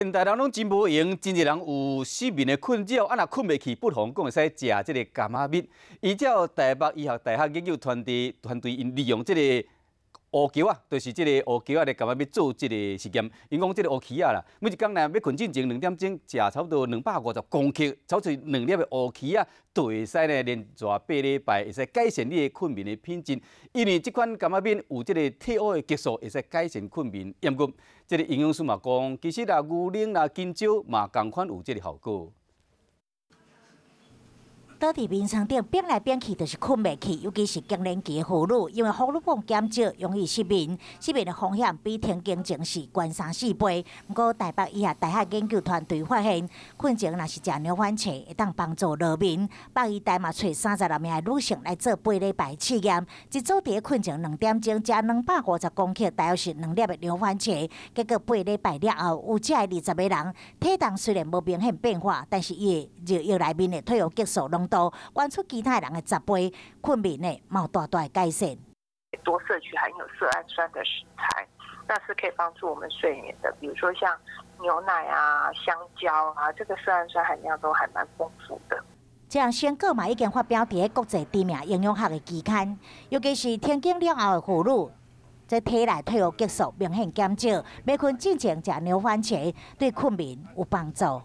現代人攏真無閒，真濟人有失眠的困擾，啊，若睏袂去，不妨講會使食這个柑仔蜜。依照台北醫學大學研究團隊團隊𪜶利用這个烏轎仔，就是這个烏轎仔的柑仔蜜做這个實驗。𪜶講這个烏蠢仔啦，每一工呢欲睏進前2點鐘食差不多250公克，差不多兩粒的烏蠢仔，就會使呢連續8禮拜，會使改善你的睏眠的品質。因為這款柑仔蜜有這个褪黑的激素，會使改善睏眠。毋過，這个營養師嘛講，其實啦牛奶啦、香蕉嘛仝款有這个效果。倒佇眠床頂變來變去，就是睏袂去，尤其是更年期的婦女，因為荷爾蒙減少，容易失眠。失眠的風險比停經前是懸三四倍。毋過台北醫學大學研究團隊發現，睏前若是食牛番茄，會當幫助落眠。北醫大嘛揣36名的女性來做八禮拜試驗，一組佇睏前2點鐘食250公克，大約是兩粒的牛番茄。結果八禮拜了後，有遮的20個人體重雖然無明顯變化，但是伊的尿液內面的褪黑激素濃度懸出其他人的10倍，睏眠呢嘛有大大的改善。多攝取含有色氨酸的食材，那是可以幫助我們睡眠的。比如說像牛奶啊、香蕉啊，這個色氨酸含量都還蠻豐富的。這項成果嘛已經發表佇國際知名營養學的期刊，尤其是停經了後的婦女，這體內褪黑激素明顯減少，欲睏進前食牛番茄對睏眠有幫助。